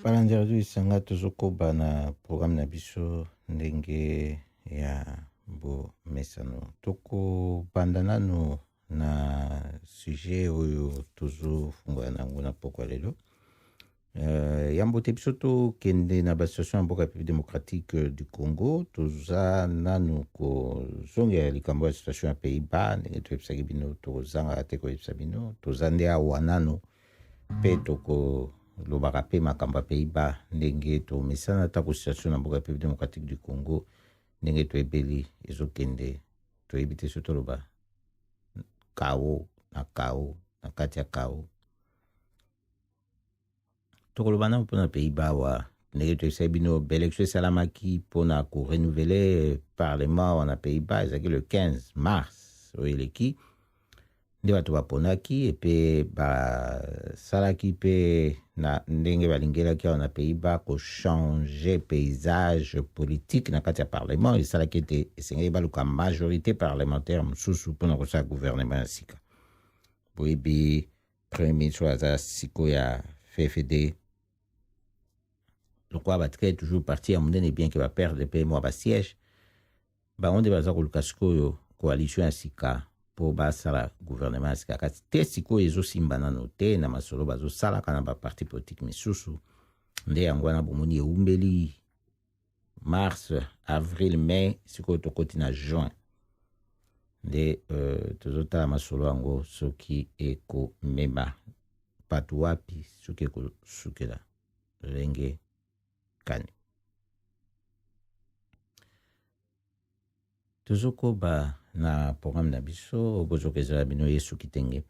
Balandi ya radio Lisanga, tozokoba na programme na biso ndenge ya bomesano. Tokobanda nanu na sujet oyo tozofungola na yango na pokwa lelo. Yambo te biso tokende na basituation ya mboka ya République démocratique du Congo, toza nanu kozongela likambo ya situation ya Pays-Bas. Ndenge toyebisaki bino, tokozangaka te koyebisa bino, toza nde awa nanu mpe tokolobaka mpe makambo ya Pays-Bas ndenge tomesana. Atako situation na mboka ya République démocratique du Congo ndenge toyebeli ezokende, toyebi te so toloba kao na kao na kati ya kao. Tokoloba nano mpona Pays-Bas awa, ndenge toyebisaki bino, baélection esalamaki mpona korenouveler parlement awa na Pays-Bas, ezalaki le 15 mars oyo eleki. Nde bato baponaki epe basalaki mpe na ndenge balingelaki awa na Pays-Bas kochanger paysage politique na kati ya parlement. Esalaki ete esengeli baluka majorité parlementaire mosusu mpona kosala gouvernement ya sika. Boyebi, premier ministre oyo aza sikoyo ya VVD, lokola batikali toujours parti ya monene, bien ke baperdre mpe mwa basiège, bango nde baza koluka sikoyo coalition ya sika mpo basala gouvernement ya sika. Kasi te, sikoyo ezosimba nano te na masolo bazosalaka na baparti politique misusu. Nde yango wana bomoni eumbeli mars, avril, mai, sikoyo tokoti na juin. Nde tozotala masolo yango soki ekomema bato wapi, soki ekosukela lolenge kani. Tozokoba na programme na biso, bozoka ezala bino Yesu Kitenge.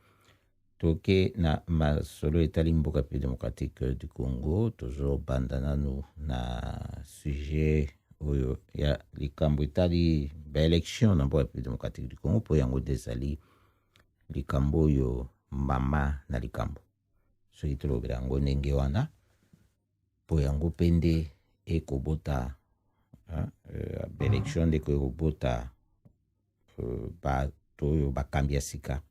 Toke na masolo etali mboka République démocratique du Congo. Tozobanda nanu na sujet oyo ya likambo etali baélection na mboka République démocratique du Congo, mpo yango nde ezali likambo oyo mama na likambo, soki tolobela yango ndenge wana, mpo yango mpe nde ekobota baélection, nde ekobota bato oyo bakambi ya sika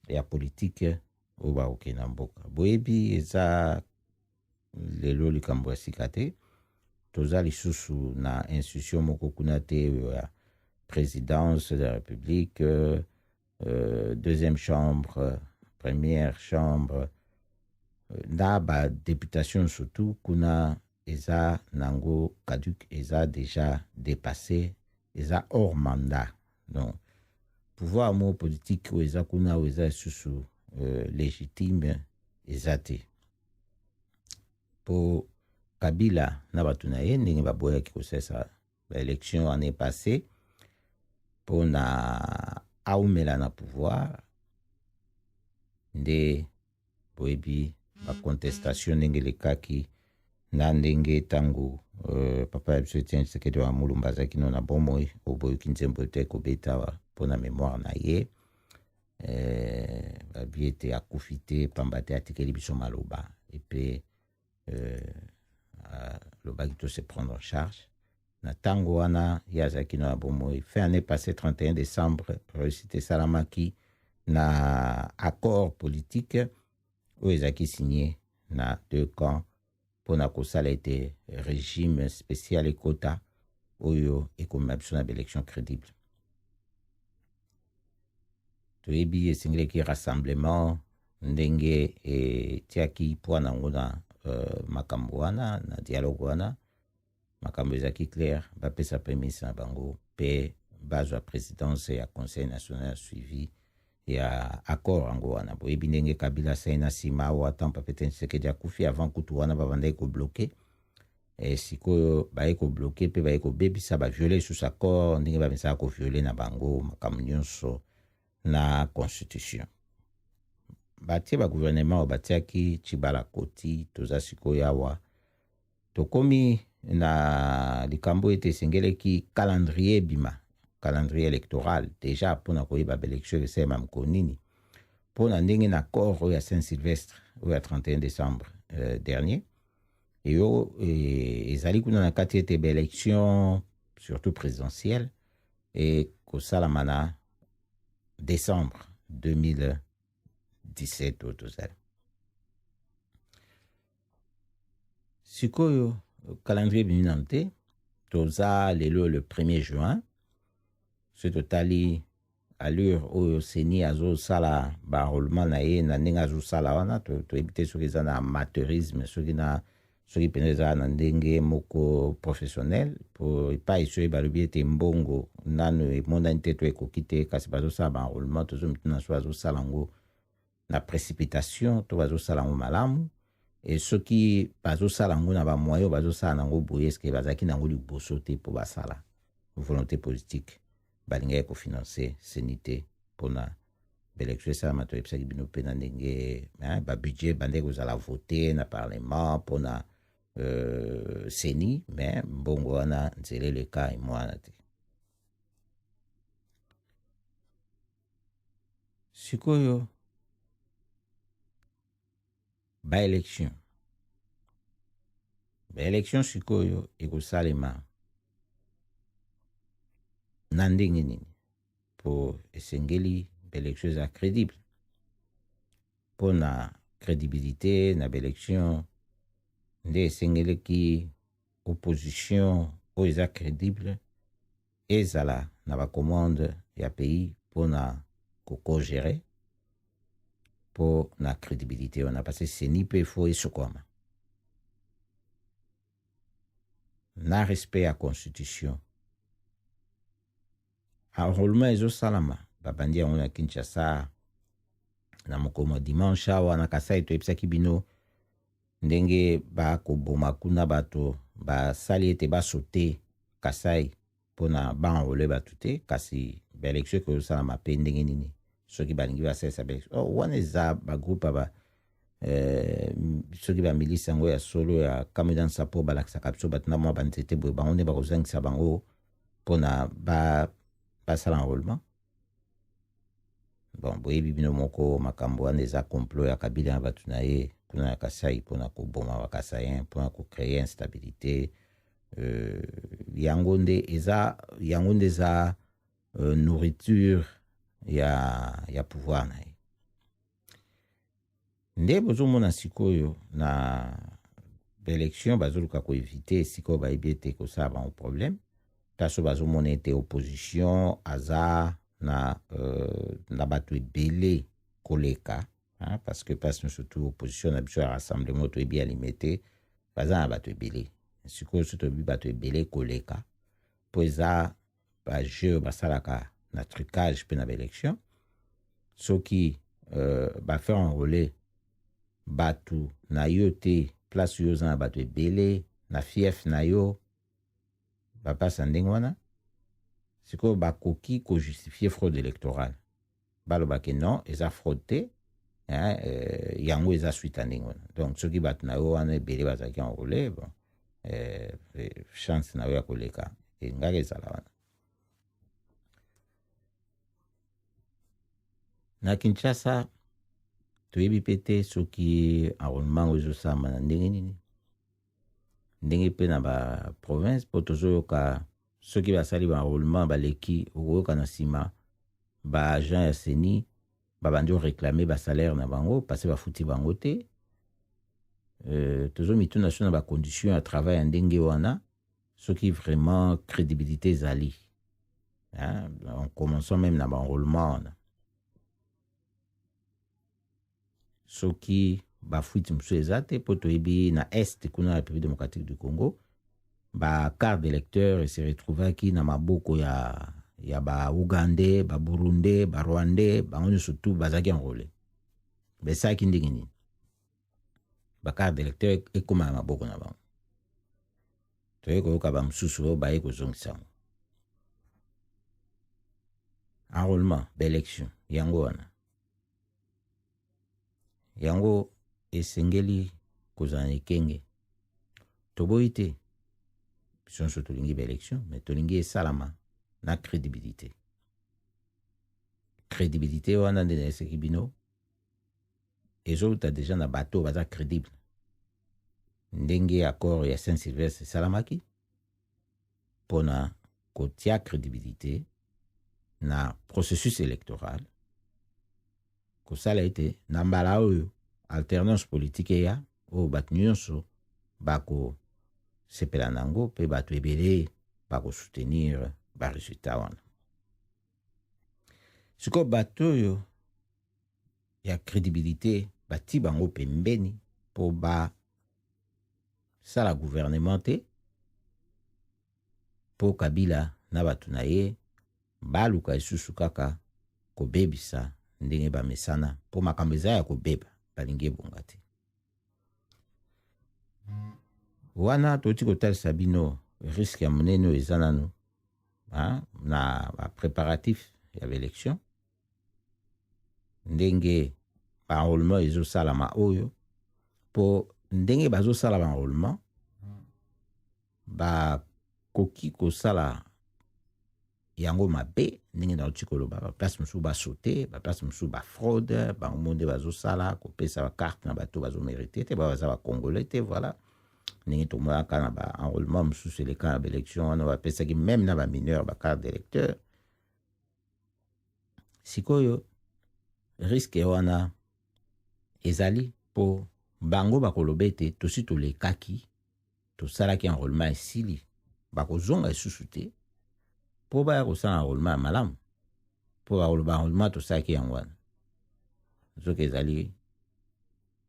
ya politike oyo bakokende na mboka. Boyebi, eza lelo likambo ya sika te. Toza lisusu na institution moko kuna te oyo ya présidence de la République, deuxième chambre, première chambre, na badéputation surtout kuna, eza nango caduc, eza déjà dépassé, eza hors mandat. Donc pouvoir moko politique oyo eza kuna, oyo eza lisusu légitime, eza te, mpo Kabila na bato na ye, ndenge baboyaki kosalisa baélection année passée mpona aumela na pouvoir, nde boyebi bacontestation ndenge elekaki na ndenge ntango papa ya biso Etienne Tshisekedi wa Mulumba azalaki no na bomoi, oyo boyoki nzembo te kobeta mpona mémoire na ye, babi ete akufi te pamba te atikeli biso maloba epe alobaki to se prendre en charge. Na ntango wana ye azalaki no na bomoi, fin année passée, 31 décembre, réussite esalamaki na accord politique oyo ezalaki signé na deux camps mpona kosala ete régime spécial ekota oyo ekomema biso na baélection crédible. Toyebi, esengelaki rassemblement ndenge etiaki poids nango na makambo wana, na dialogue wana. Makambo ezalaki clair: bapesa prémisse na bango mpe bazwa présidence ya Conseil national ya suivi ya accord yango wana. Boyebi ndenge Kabila asali na nsima awa, tant papa Etienne Tshisekedi akufi. Avant kutu wana babandaki kobloquer. Sikoyo baye kobloquer mpe baye kobebisa, bavioler lisusu accord ndenge bamesaka kovioler na bango makambo nyonso na constitution. Batie bagouvernement oyo batiaki Tshibala koti. Toza sikoyo awa, tokomi na likambo ete esengeleki calendrier ebima, calendrier électoral déjà, mpona koyeba baélection esalema mokolo nini, mpona ndenge na accord oyo ya Saint Sylvestre oyo ya 31 décembre dernier eyo ezali kuna na kati ete baélection, surtout présidentielle, ekosalama na décembre 2017 oyo tozali. Sikoyo calendrier ebimi nanu te. Toza lelo le 1er juin. Soki totali allure oyo CENI azosala ba enrôlement na ye na ndenge azosala wana, toyebi te soki eza na amateurisme, soki na soki mpenza eza na ndenge moko professionnel. Po epai soki balobi ete mbongo nanu emonani te to ekoki te, kasi bazosala ba enrôlement, tozomituna so bazosala yango na précipitation to bazosala yango malamu. E soki bazosala yango na bamoyen oyo bazosala nango boye, eske bazalaki nango liboso te mpo basala volonté politique balingaki kofinancer CENI te mpona baélection esalama? Toyebisaki bino mpe na ndenge babudget bandeki kozala vote na parlement mpona CENI, mais mbongo wana nzela eleka emwana te. Sikoyo baélection sikoyo ekosalema na ndenge nini? Mpo esengeli baélection eza crédible. Mpo na crédibilité na baélection nde esengeleki opposition oyo eza crédible ezala na bacommande ya pays mpona kokogérer, mpo na crédibilité wana, parce que CENI mpe fo esokwama na respect ya constitution. Enrôlement ezosalama, babandi yango na Kinshasa na mokolo dimanche. Awa na Kasai, toyebisaki bino ndenge bakoboma kuna bato, basali ete basote Kasai mpona baenrôler bato te. Kasi baélection ekozosalama mpe ndenge nini soki balingi basalisa baélection? Oh, wana eza bagroupe ya ba soki bamilisi yango ya solo ya Kamwina Nsapu balakisaka biso bato na mwa banzete boye, bango nde bakozangisa bango mpona basala enrôlement. Bon, boyebi bino moko makambo wana eza complot ya Kabila na bato na ye kuna na Kasai mpona koboma bakasaïen, mpona kocréer instabilité. Yango nde eza nourriture ya pouvoir na ye. Nde bozomona sikoyo na baélection bazoluka koéviter esika oyo bayebi ete kosala bango problème. Taso bazomona ete opposition aza na bato ebele koleka, hein, parce que place surtout opposition na biso ya rassemblement, toyebi ya Limete, baza na bato ebele. Sikoyo so toyebi bato ebele koleka, mpo eza bajeu basalaka na trucage mpe na baélection, soki bafaire enrôler bato na yo te, place oyo oza na bato ebele na fief na yo, bapasa ndenge wana, sikoyo bakoki kojustifier fraude électorale, balobaki non, eza fraude te, hein, yango eza suite ya ndenge wana. Donc soki bato na yo wana ebele bazalaki enrôlé, bon, chance na yo ya koleka elingaki ezala wana. Na Kinshasa, toyebi mpe te soki enrôlement oyo ezosalama na ndenge nini, ndenge mpe na baprovince, mpo tozoyoka soki basali baenrôlement baleki, okoyoka na nsima baagent ya CENI babandi koréclamer basalaire na bango parce bafuti bango te. Tozomituna so na bacondition ya travail ya ndenge wana soki vraiment crédibilité ezali, hein, en commençant même na baenrôlement wana. Soki bafuite mosusu eza te, mpo toyebi na Est kuna na République démocratique du Congo, bacarte d'électeur ese retrouvaki na maboko ya baougandais, baburundais, barwandais, bango nyonso tu bazalaki enrôlé. Basalaki ndenge nini bacarte d'électeur ekóma na maboko na bango? Toye koyoka bamosusu oyo baye kozongisa yango. Enrôlement, baélection, yango wana yango esengeli kozala na ekenge. Toboyi te, biso nyonso tolingi baélection, mais tolingi esalama na crédibilité. Crédibilité wana nde nayesaki bino, ezouta déjà na bato oyo baza crédible, ndenge accord ya Saint Sylvestre esalamaki mpona kotia crédibilité na processus électoral, kosala ete na mbala oyo alternance politique eya, oyo bato nyonso Bakosepela na yango mpe bato ebele bakosoutenir baresultat wana. Sikoyo bato oyo ya crédibilité bati bango pembeni mpo basala gouvernement te, mpo Kabila na bato na ye baluka lisusu kaka kobebisa ndenge bamesana, mpo makambo eza ya kobeba, balingi ebonga te. Wana toti kotalisa bino risque ya monene oyo eza nanu na bapréparatif ya baélection, ndenge baenrôlement ezosalama oyo, mpo ndenge bazosala baenrôlement, bakoki kosala yango mabe. Ndenge nauti koloba, baplace mosusu basaute, baplace mosusu bafraude. Bango mo nde bazosala kopesa bacarte na bato bazomérite te, baza bacongolais te. Voilà ndenge tomonaka na baenrôlement mosusu eleka na baélection wana, bapesaki même na bamineur bacarte d'électeur. Sikoyo risque wana ezali mpo bango bakoloba ete tosi tolekaki, tosalaki enrôlement, esili, bakozonga lisusu te mpo baya kosala enrôlement ya malamu, mpo bakoloba enrôlement tosalaki yango wana. Soki ezali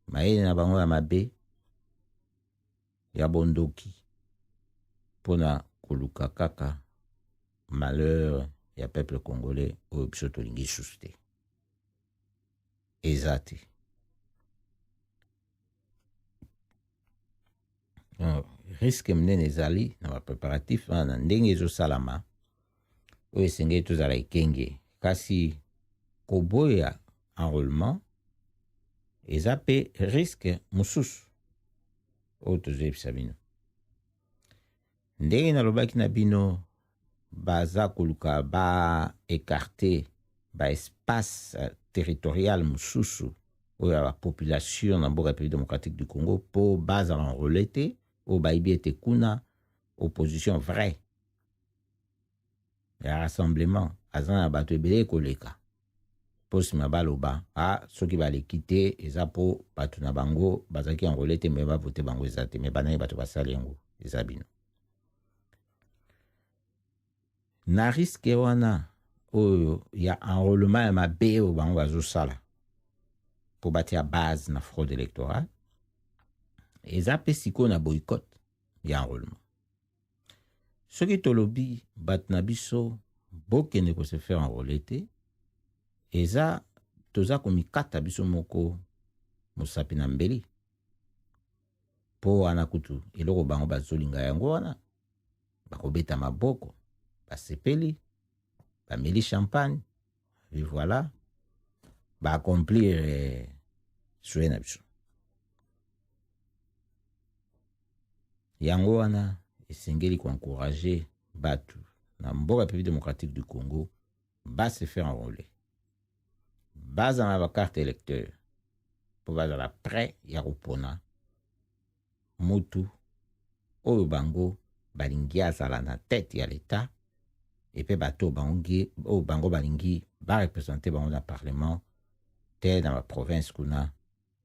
mayele na bango ya mabe ya bondoki mpona koluka kaka malheur ya peuple congolais oyo biso tolingi lisusu te, eza te. Risque monene ezali na bapréparatif wana, na ndenge ezosalama oyo, esengeli tozala ekenge. Kasi koboya enrôlement eza mpe risque mosusu oyo tozoyebisa bino. Ndenge nalobaki na bino, baza koluka baécarte baespace territorial mosusu oyo ya bapopulation na mboka République démocratique du Congo mpo bazala enrôlé te, oyo bayebi ete kuna opposition vrai ya rassemblement aza na bato ebele koleka, mpo nsima baloba: a soki baleki te, eza mpo bato na bango bazalaki enrôlé te, me bavote bango eza te. Me banani bato basali yango? Eza bino. Na risque wana oyo ya enrôlement ya mabe oyo bango bazosala mpo batia base na fraude électorale, eza mpe sikoyo na boycott ya enrôlement. Soki tolobi bato na biso bokende kose faire enrôler te, eza toza komikata biso moko mosapi na mbeli, mpo wana kutu eloko bango bazolinga yango wana. Bakobeta maboko, basepeli, bameli champagne, et voilà, baaccomplir souhait na biso. Yango wana esengeli koencourager bato na mboka République démocratique du Congo base faire enrôler, bazala na bacarte électeur mpo bazala prêt ya kopona mutu oyo bango balingi azala na tête ya l'État, epe bato oyo bango balingi bareprésente bango na parlement te, na baprovince kuna,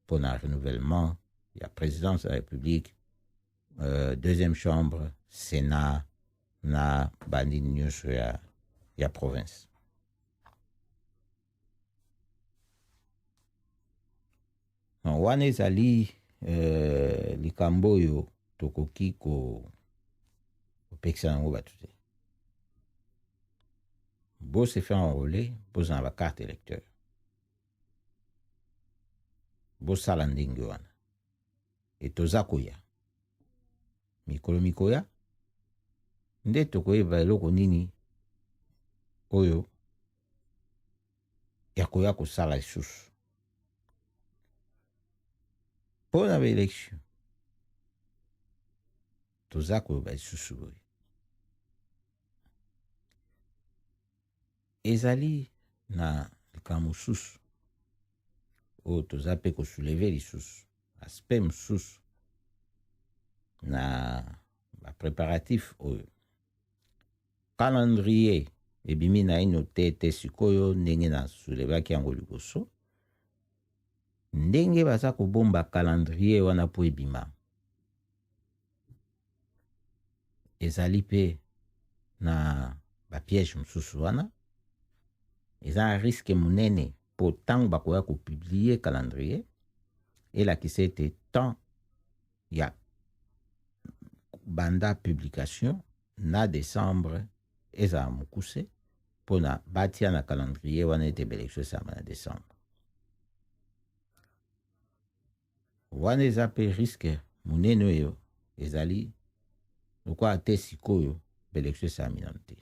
mpo na renouvellement ya présidence de la République, deuxième chambre, sénat na banini nyonso ya province. Non, wana ezali likambo oyo tokoki kopekisa yango bato te. Bose faire enrôler, bozala na bacarte électeur, bosala ndenge wana. E toza koya mikolo mikoya nde tokoyeba eloko nini oyo ya koya kosala lisusu mpo na baélection. Toza koloba lisusu boye, ezali na likambo mosusu oyo toza mpe kosoulever lisusu, aspect mosusu na bapréparatif oyo. Calendrier ebimi naino te te sikoyo, ndenge nasoulevaki yango liboso, ndenge baza kobomba calendrier wana mpo ebima. Ezali mpe na bapiège mosusu wana. Eza risque monene mpo ntango bakoya kopublier calendrier, elakisa ete temps ya banda publication na décembre ezala mokuse mpona batia na calendrier wana ete baélection esalama na décembre. Wana eza mpe risque monene oyo ezali lokola te sikoyo baélection esalami nano te.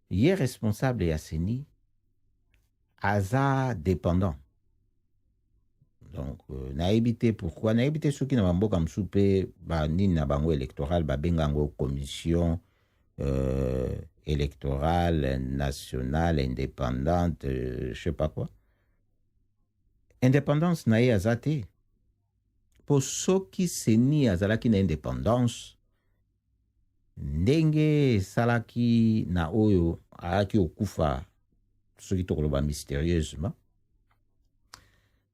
Ye responsable ya CENI aza dépendant. Donc nayebi te pourquoi, nayebi te soki na bamboka mosusu mpe banini na bango électoral babenga yango Commission électorale nationale indépendante, je sais pas quoi. Indépendance na ye aza te, mpo soki CENI azalaki na indépendance ndenge esalaki na oyo ayaki kokufa, soki tokoloba mystérieusement,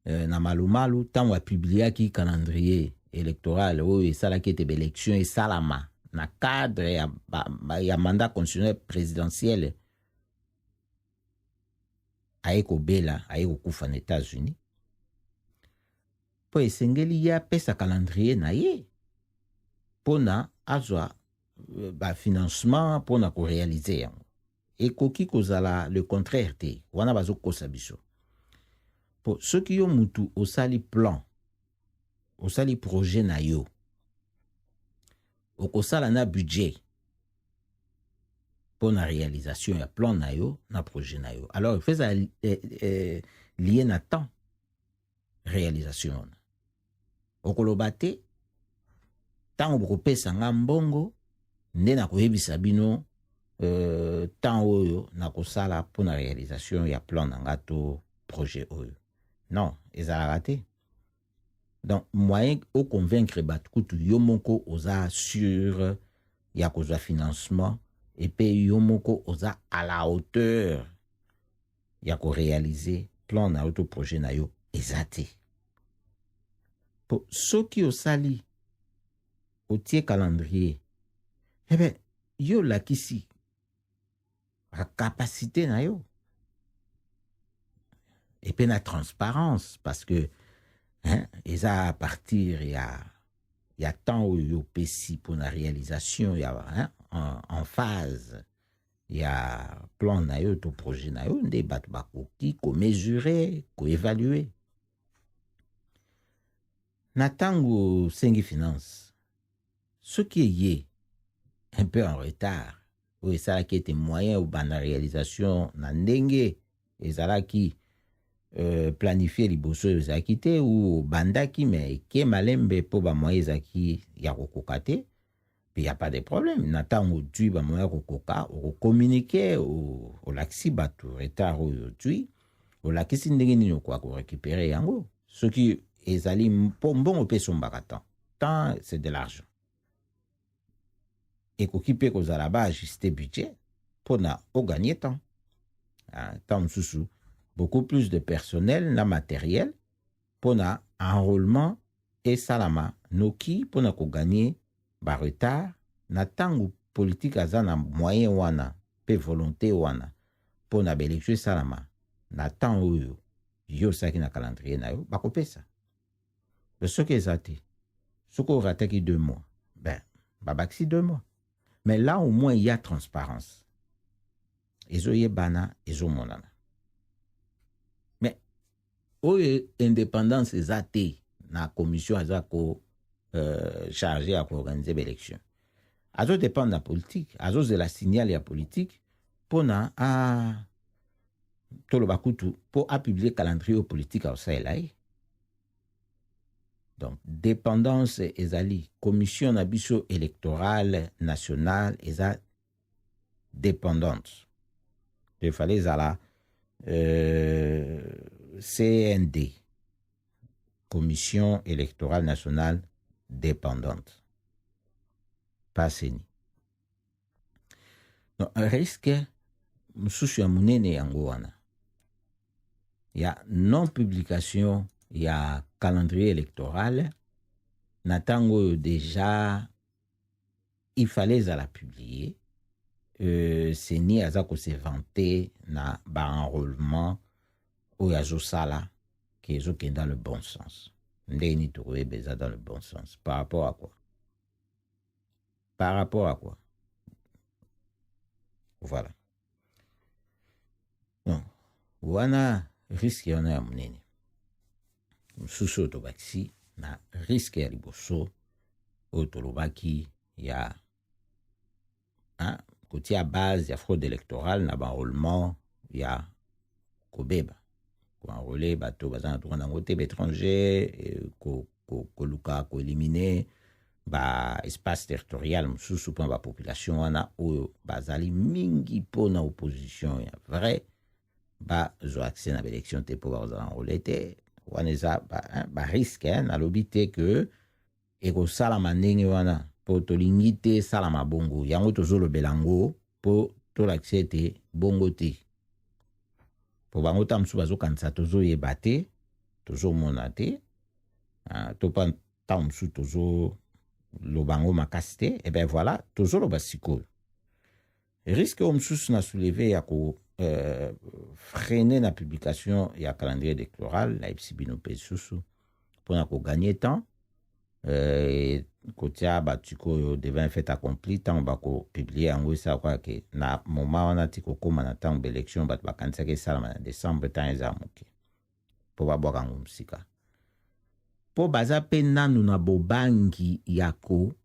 na Malumalu, ntango apubliaki calendrier électoral oyo esalaki ete baélection esalama na cadre ya mandat constitutionnel présidentiel, aye kobela, aye kokufa na États-Unis, mpo esengeli ye apesa calendrier na ye mpona azwa bafinancement mpona koréaliser yango. Ekoki kozala le contraire te. Wana bazokosa biso, mpo soki yo mutu osali plan, osali projet na yo, okosala na budget mpo na réalisation ya plan na yo, na projet na yo. Alors il faut ezala lié na temps réalisation wana. Okoloba te ntango bokopesa nga mbongo nde nakoyebisa bino temps oyo nakosala mpo na réalisation ya plan na nga to projet oyo. Non, ezalaka te. Donc moyen oconvaincre bato, kutu yo moko oza sûr ya kozwa financement epe yo moko oza à la hauteur ya koréaliser plan na yo to projet na yo, eza te. Po soki osali, otie calendrier, eh ben yo olakisi capacité na yo epe na transparence, parce que hein, eza à partir ya temps oyo yo opesi mpona réalisation ya, hein, en phase ya plan na yo to projet na yo nde bato bakoki komesurer, koévaluer. Na ntango osengi finance, soki eye un peu en retard, oyo esalaki ete moyen obanda réalisation na ndenge ezalaki planifié liboso oyo ezalaki te, ou obandaki me eke malembe mpo bamoyen ezalaki ya kokoka te, mpe ya pas de problème. Na ntango ozwi bamoyen ya kokoka, okocommuniquer, olakisi bato retard oyo ozwi, olakisi ndenge nini okoka korécupérer yango. Soki ezali mpo mbongo mpe esombaka temps, temps c'est de l'argent, ekoki mpe kozala baajuste budget mpona ogagner temps. Temps mosusu beaucoup plus de personnel na matériel mpona enrôlement esalama noki mpona kogagner baretard. Na ntango politike aza na moyen wana mpe volonté wana mpona baélection esalama na temps oyo yo osalaki na calendrier na yo, bakopesa. Soki eza te, soki orataki 2 mois, ben babakisi 2 mois. Mais là au moins il y a transparence, ezoyebana, ezomonana. Mais oyo indépendance eza te na commission aza ko chargé ya koorganiser baélection, azodépendre na politique, azozela signal ya politique mpona a toloba kutu mpo apublier calendrier oyo politique akosalela ye. Donc dépendance ezali. Commission na biso électorale nationale eza dépendante. Il fallait ezala CND, Commission électorale nationale dépendante, pas CENI. Donc risque mosusu ya monene yango wana ya non publication ya calendrier électoral na ntango oyo déjà. Il fallait ezala publié. CENI aza kose vanter na baenrôlement oyo azosala ke ezokende dans le bon sens. Ndenge nini tokoyeba eza dans le bon sens? Par rapport à quoi? Par rapport à quoi? Voilà. Donc wana risque wana ya monene mosusu oyo tobakisi na risque ya liboso oyo tolobaki ya, hein, kotia base ya fraude électorale na baenrôlement ya kobeba, koenrôler bato baza na droit nango te, baétranger, koluka koéliminer baespace territorial mosusu mpona bapopulation wana oyo bazali mingi mpona opposition ya vrai bazwa accès na baélection te mpo bakozala enrôlé te. Wana eza barisque ba nalobi te ke ekosalama ndenge wana, mpo tolingi te esalama bongo. Yango tozolobela yango mpo tolakisa ete bongo te, mpo bango ta mosusu bazokanisa tozoyeba te, tozomona te, to mpa ntango mosusu tozoloba yango makasi te. Eh ben voilà, tozoloba sikoyo. Risque oyo mosusu na soulever ya ko freiner na publication ya calendrier électoral, nayebisi bino mpe lisusu mpona kogagner temps, kotia bato sikoyo devant un fait accompli. Ntango bakopublier yango, esala kaka ke na moment wana ti kokóma na ntango baélection, bato bakanisaki esalama na décembre, ntango eza moke mpo babwaka yango mosika, mpo baza mpe nanu na bobangi ya kosalisa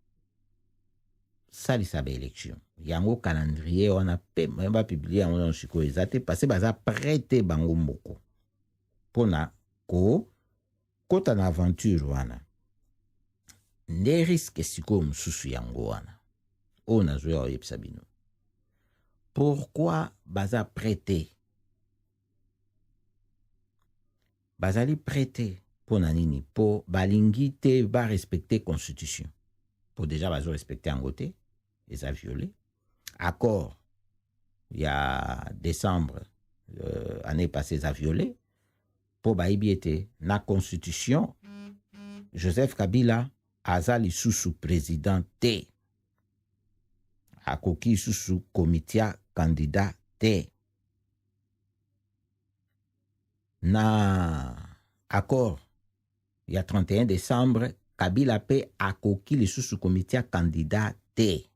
baélection yango. Calendrier wana mpe bapublier yango nano sikoyo eza te, parce baza prêt te bango moko mpona kokota na aventure wana. Nde risque sikoyo mosusu yango wana oyo nazoya koyebisa bino. Pourquoi baza prêt te? Bazali prêt te mpo na nini? Mpo balingi te barespecter constitution, mpo déjà bazorespecter yango te, eza violé. Accord ya décembre année passée eza violé, mpo bayebi ete na constitution Joseph Kabila aza lisusu président te, akoki lisusu komitia candidat te. Na accord ya 31 décembre, Kabila mpe akoki lisusu komitia candidat te,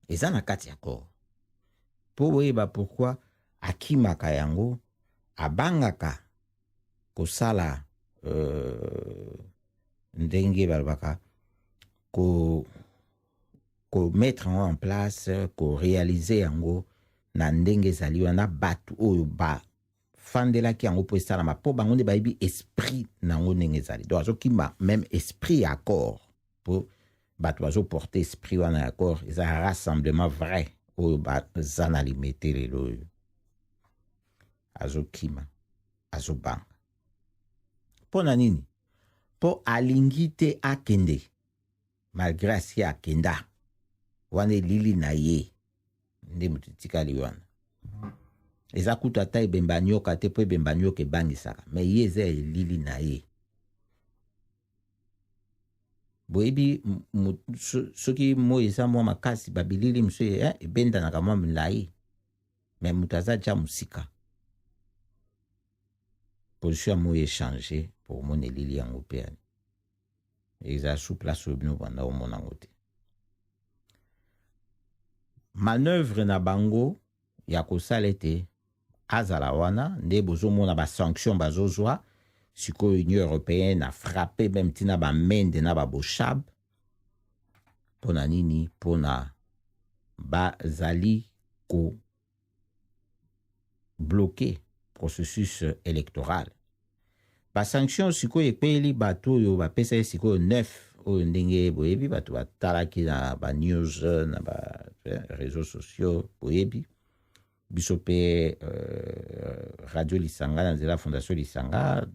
eza na kati ya accord. Mpo boyeba pourquoi akimaka yango, abangaka kosala ndenge balobaka ko komettre yango en place, koréaliser yango na ndenge ezali wana. Bato oyo bafandelaki yango mpo esalama, mpo bango nde bayebi esprit nango ndenge ezali. Donc azokima même esprit ya accord, mpo bato bazoporter esprit wana ya accord eza rassemblement vrai oyo baza na Limete lelo oyo. Azokima, azobanga. Mpo na nini? Mpo alingi te akende, malgré asi akenda wana, elili na ye nde moto etikali wana. Eza kutu ata ebemba nyoka te, mpo ebemba nyoka ebangisaka, mais ye eza elili na ye. Boyebi soki moi eza mwa makasi, babilili mosusu ebendanaka mwa milai, mais moto aza ja mosika, position ya moi echanger po omona elili yango mpe yani eza su place oyo bino banda omona yango te. Manœuvre na bango ya kosala ete azala wana nde bozomona basanction bazozwa sikoyo. Union européenne afrapper même ntina baMende na baBoshab. Mpo na nini? Mpo na bazali ko bloquer processus électoral. Basanction sikoyo ekweyeli bato oyo bapesa ye sikoyo 9 oyo, ndenge boyebi, bato batalaki na banews, na baréseaux sociaux. Boyebi biso mpe Radio Lisanga, na nzela Fondation Lisanga,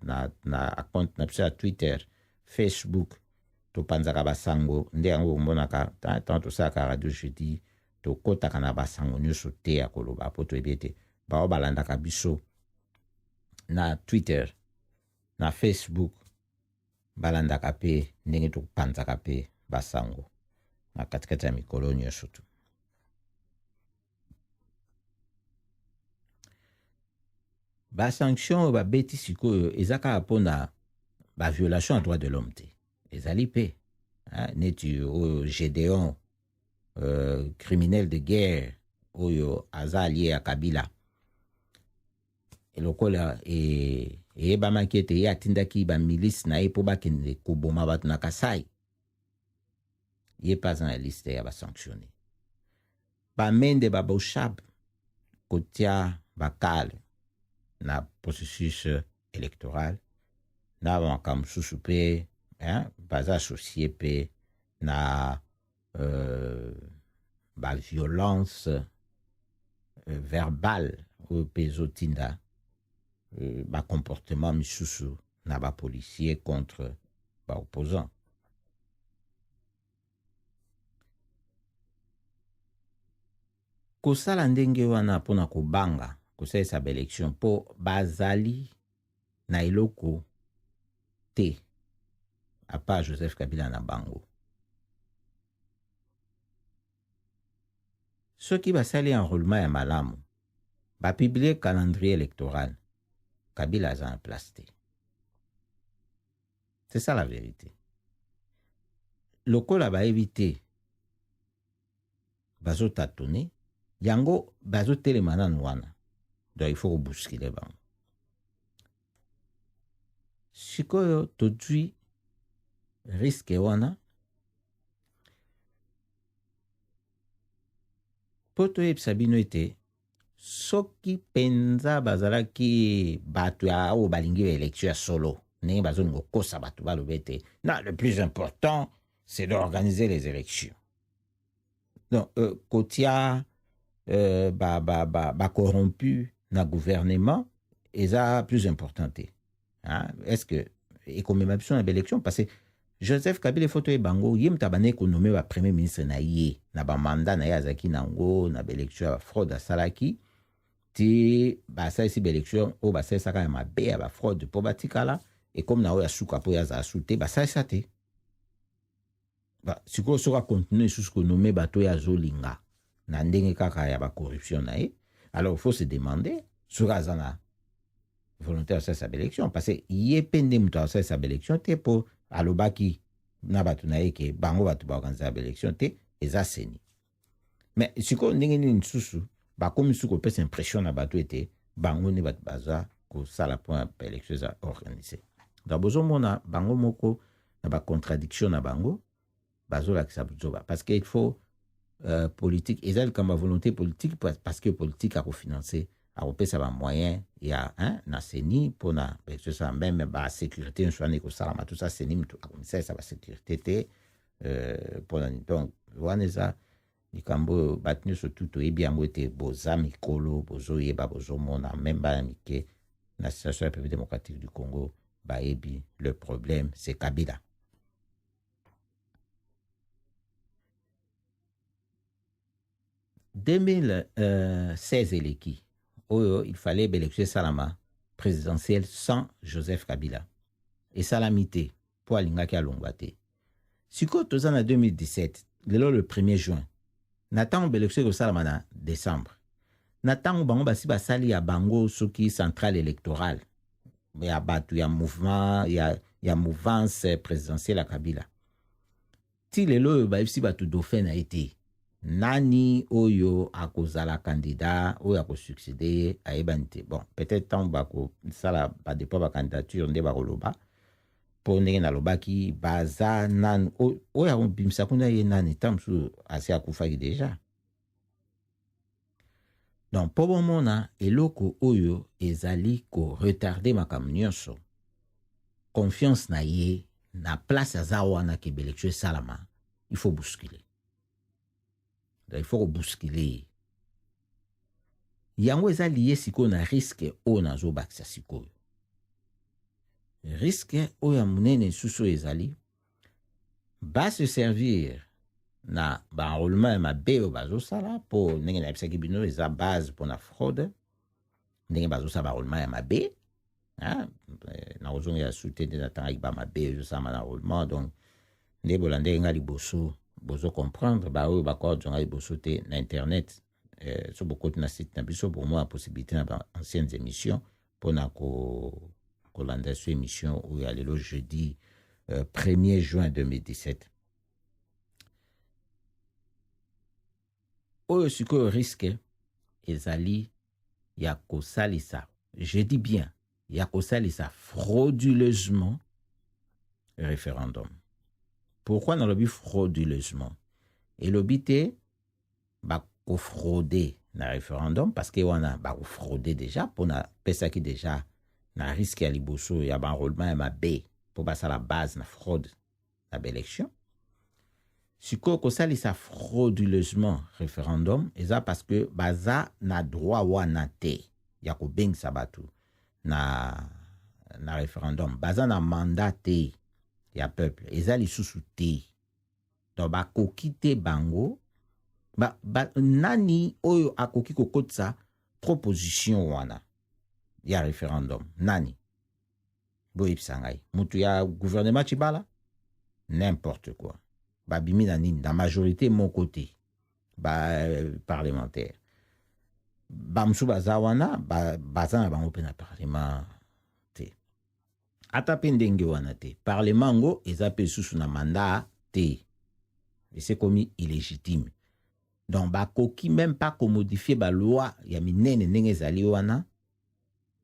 na compte na biso ya Twitter, Facebook, topanzaka basango. Nde yango omonaka ntango tosalaka radio jeudi, tokɔtaka na basango nyonso te ya koloba, mpo toyebi ete bao balandaka biso na Twitter, na Facebook, balandaka mpe ndenge topanzaka mpe basango. Na katikati ya mikolo nyonso tu. Basanction oyo babeti sikoyo eza kaka mpona baviolation ya droit de l'homme te, ezali mpe neti oyo Gédéon, criminel de guerre oyo aza allié ya Kabila. Lokola eyebamaki ete ye atindaki bamilice na ye mpo bakende koboma bato na Kasai, ye mpe aza na liste ya basanctionné. Bamende, baboshab, kotia bakale na processus électoral na bamakambo mosusu mpe, baza associé mpe na baviolence verbale oyo mpe ezotinda bacomportement misusu na bapolicier contre baopposant. Kosala ndenge wana mpona kobanga kosalisa baélection, mpo bazali na eloko te à part Joseph Kabila na bango. Soki basali enrôlement ya malamu, bapublier calendrier électoral, Kabila aza na place te. C'est ça la vérité. Lokola bayebi te, bazotatone yango, bazotelema nanu wana. Donc il faut kobousculer bango. Sikoyo tozwi risque wana mpo toyebisa bino ete soki mpenza bazalaki bato ya oyo balingi baélection ya solo, ndenge bazolinga kokosa bato, baloba ete non, le plus important, c'est d'organiser les élections. Donc kotia bacorrompu ba, ba, ba na gouvernement eza plus important te, hein? Est ce que ekomema biso na baélection? Parce que Joseph Kabila, efo toyeba yango, ye moto abandaki konommer bapremier ministre na ye na bamanda na ye azalaki nango na baélection ya bafraude asalaki ti basalisi baélection oyo basalisaka ya mabe ya bafraude mpo batikala. Ekomi na oyo ya suka mpo ye azala su te, basalisa te. Sikoyo soki acontinuer lisusu konommer bato oyo azolinga na ndenge kaka ya bacorruption na ye, alors il faut se demander soki aza na volonté ya kosalisa baélection, parce que ye mpe nde moto akosalisa baélection te, mpo alobaki na bato na ye ke bango bato baorganiser baélection te, eza CENI. Mais sikoyo ndenge nini lisusu bakomi su kopesa impression na bato ete bango nde bato baza kosala mpo na baélection eza organisé? Donc bozomona bango moko na bacontradiction na bango, bazolakisa buzoba, parce que il faut politique eza likambo ya volonté politique, parce que politique akofinancer, akopesa bamoyen ya, hein, na CENI mpona baélection esala, même basécurité nyonso wana ekosalama, tout ça, CENI moto akomisalisa basécurité te mpona. Donc wana eza likambo oyo bato nyonso tu toyebi yango ete boza mikolo, bozoyeba, bozomona, même bana mike na situation ya République démocratique du Congo bayebi. Le problème, c'est Kabila. 2016 eleki oyo, il fallait baélection esalama présidentielle sans Joseph Kabila, esalami te mpo alingaki alongwa te. Sikoyo toza na 2017 lelo, le 1er juin, na ntango baélection ekosalama na décembre, na ntango bango basi basali ya bango soki centrale électorale ya bato ya mouvement ya mouvance présidentielle ya Kabila. Ti lelo oyo bayebisi bato dauphin na ye te, nani oyo akozala candidat oyo akosuccéder ye, ayebani te. Bon, peut-être ntango bakosala badépôt bacandidature nde bakoloba, mpo ndenge nalobaki, baza nanu oyo akobimisa kuna ye nani, ntango mosusu asi akufaki déjà. Donc mpo bomona eloko oyo ezali koretarder makambo nyonso, confiance na ye na place aza wana ke baélection esalama, il faut bousculer. Donc il faut kobousculer ye. Yango eza lié sikoyo na risque oyo nazobakisa sikoyo, risque oyo ya monene lisusu oyo ezali base servir na baenrôlement ya mabe oyo bazosala, mpo ndenge nayebisaki bino, eza base mpona fraude, ndenge bazosala baenrôlement ya mabe. Nakozongela su te nde natangaki bamabe ezosalama na enrôlement. Donc nde bolandeki nga liboso. Bozo comprendre ba oyo bakozonga liboso te na internet. So bokoti na site na biso, bomona possibilité na ba anciennes émissions mpona kolanda so émission oyo ya lelo jeudi 1er juin 2017. Oyo sikoyo risque ezali ya kosalisa, je dis bien ya kosalisa frauduleusement référendum. Pourquoi nalobi frauduleusement? Elobi te bakofraude na référendum, parce que wana bakofraude déjà mpona pesaki déjà na risque ya liboso ya baenrôlement ya mabe mpo basala base na fraude na baélection. Sikoyo kosalisa frauduleusement référendum eza parce que baza na droit wana te ya kobengisa bato na référendum. Baza na mandat te ya peuple, eza lisusu te. Donc bakoki te bango nani oyo akoki kokotisa proposition wana ya référendum? Nani? Boyebisa ngai. Mutu ya gouvernement Tshibala? N'importe quoi. Babimi na nini? Na majorité moko te. Ba parlementaire bamosusu baza wana, baza na bango mpe na parlement te. Ata mpe ndenge wana te, parlement yango eza mpe lisusu na mandat te, esekomi illégitime. Donc bakoki même pas komodifier baloi ya minene ndenge ezali wana.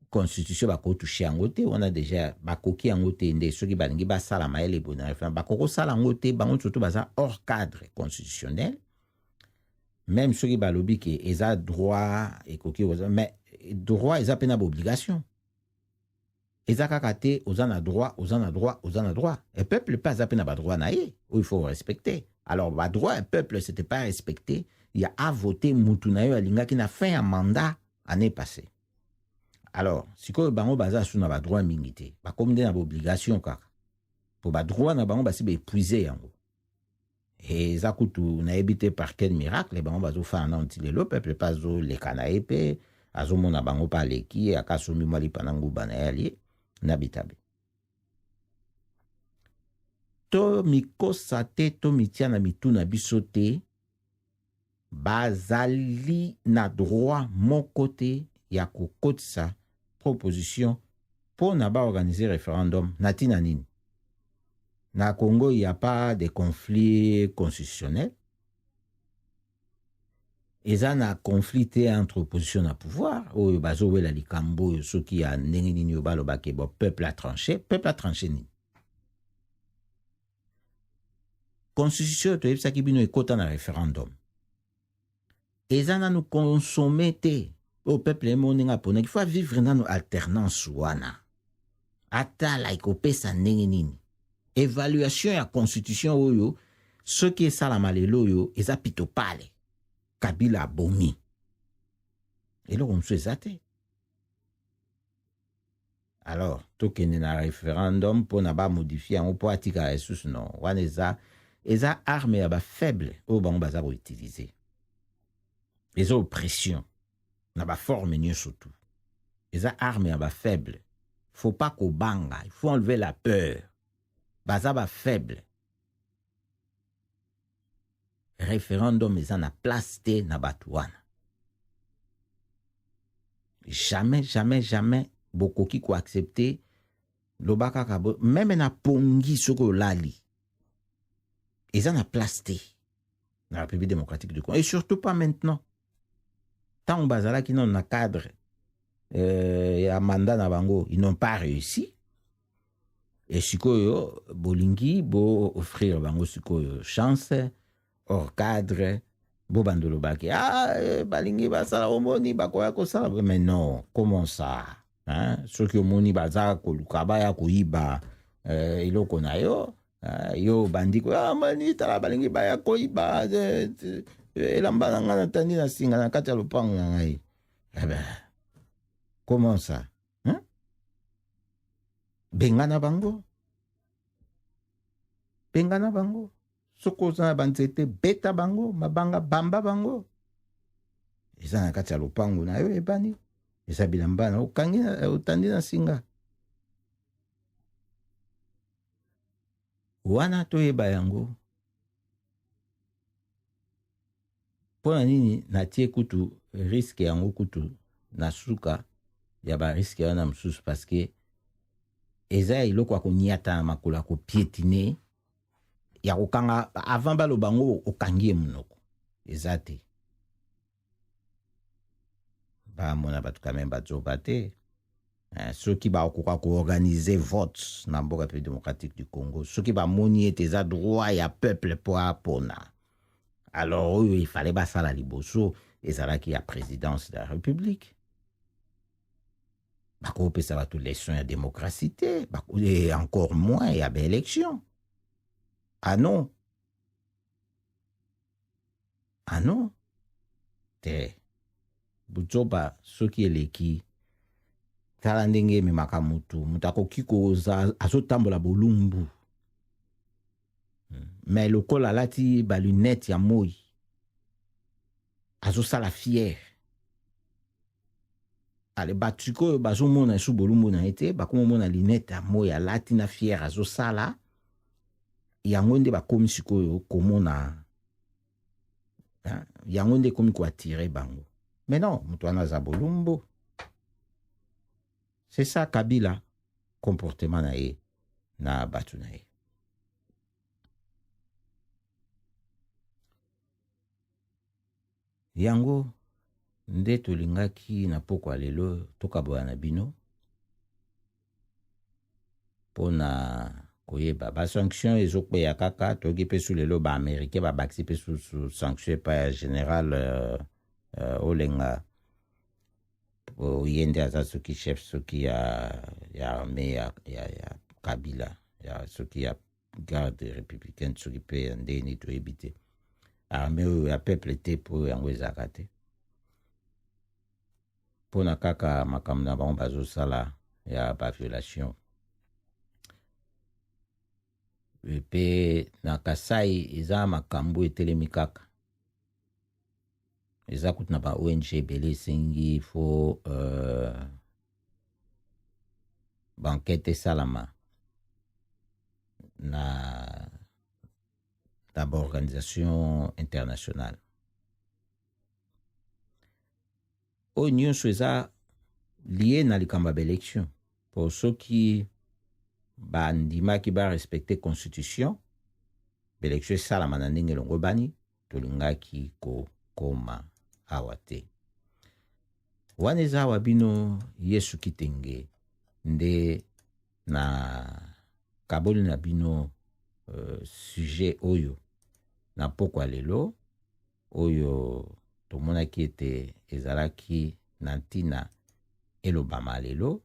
Constitution bakotoucher yango te wana, déjà bakoki yango te. Nde soki balingi basala mayele boye na référendum, bakoki kosala yango te. Bango surtout baza hors cadre constitutionnel. Même soki balobi ke eza droit, ekoki, mais droit eza mpe na baobligation. Eza kaka te oza na droit, oza na droit, oza na droit. E peuple mpe aza mpe na badroit na ye oyo il faut respecter. Alors badroit ya peuple, c'était pas respecté ya avote mutu na yo alingaki na fin ya mandat année passée. Alors sikoyo bango baza su na badroit mingi te, bakomi nde na baobligation kaka, po badroit na bango basi baépuiser yango. Eza kutu nayebi te par quel miracle bango bazofanda nano ti lelo. Peuple mpe azoleka na ye mpe azomona bango mpe aleki akasombi mwa lipa na nguba na ye, alie na bitabe. To mikosa te, to mitia na mitu na biso te, bazali na droit moko te ya kokotisa proposition mpo na baorganiser référendum. Na ntina nini? Na Congo, il y a pas de conflit constitutionnel, eza na conflit te entre opposition na pouvoir oyo bazowela likambo oyo. Soki ya ndenge nini oyo balobaki bo peuple a tranché, peuple a tranché nini? Constitution oyo toyebisaki bino ekɔta na référendum eza nanu consommé te. Oyo peuple ye moko ndenge aponaki, faut vivre nanu alternance wana, atala ekopesa ndenge nini évaluation ya constitution oyo. Soki esalama lelo oyo, eza pitopale. Kabila abomi eloko mosusu eza te. Alors tokende na référendum mpona bamodifier yango mpo atikala lisusu? Non, wana eza arme ya bafaible oyo bango baza koutiliser. Eza oppression na baforme nyonso tu, eza arme ya bafaible. Faut pas kobanga, il faut enlever la peur. Baza bafaible. Référendum eza na place te na bato wana. Jamais, jamais, jamais bokoki koaccepter. Loba kaka même na pongi soki olali, eza na place te na République démocratique du Congo, et surtout pas maintenant. Ntango bazalaki nano na cadre ya mandat na bango, ils n'ont pas réussi. E sikoyo bolingi bo-offrir bango sikoyo chance hors cadre, bobanda olobaki: ah, balingi basala, omoni bakoya kosala. Mais non, comment ça, hein? Soki omoni baza koluka baya koyiba eloko na yo, yo obandi ah, mani tala, balingi baya koyiba elamba na ngai natandi na singa na kati ya lopango na ngai. Eh ben, comment ça, hein? Bengana bango, bengana bango. Soki oza na banzete, beta bango mabanga, bamba bango. Eza na kati ya lopango na yo, ebani eza bilamba na okangi, otandi na singa wana. Toyeba yango. Mpo na nini natie kutu risque yango kutu na suka ya ba risque wana mosusu? Parce que eza eloko ya koniata na makolo, ya kopiétiner, ya kokanga avant baloba yango, okangi ye monoko. Eza te bamona bato quand même bazoba te. Soki bakoka koorganiser vote na mboka République démocratique du Congo, soki bamoni ete eza droit ya peuple mpo apona, alors oyo ifale basala liboso ezalaki ya présidence de la République. Bakopesa bato leçon ya démocratie te, et encore moins ya baélection. Ah non, ah non, te. Buzoba soki eleki, tala ndenge ememaka motu. Moto akoki koza azotambola bolumbu, mais lokola alati balunettes ya moi, azosala fier. Ale bato sikoyo bazomona esu bolumbu na ye te, bakomomona lunette ya moi alati na fier azosala yango nde bakomi sikoyo komona yango nde ekomi koattirer bango. Mais non, moto wana aza bolumbu. C'est ça Kabila, comportement na ye na bato na ye. Yango nde tolingaki na pokwa lelo tokabola na bino mpona koyeba basanction ezokweya kaka. Toyoki mpe su lelo baaméricain babakisi mpe susu sanction epai ya général Olenga. Ye nde aza soki chef soki ya armée ya Kabila, ya soki ya garde républicaine, soki mpe ya ndeni, toyebi te. Armée oyo ya peuple te, mpo yango ezalaka te mpona kaka makambo na bango bazosala ya baviolation. Mpe na Kasai eza makambo etelemi kaka, eza kutu na ba ONG ebele esengi fo baenquête esalama na baorganisation internationale. Oyo nyonso eza lié na likambo ya baélection, mpo soki bandimaki barespecter constitution, baélection esalama na ndenge elongo bani, tolingaki kokoma awa te. Wana eza awa bino Yesu Kitenge nde na kaboli na bino sujet oyo na pokwa lelo oyo tomonaki ete ezalaki na ntina elobama lelo.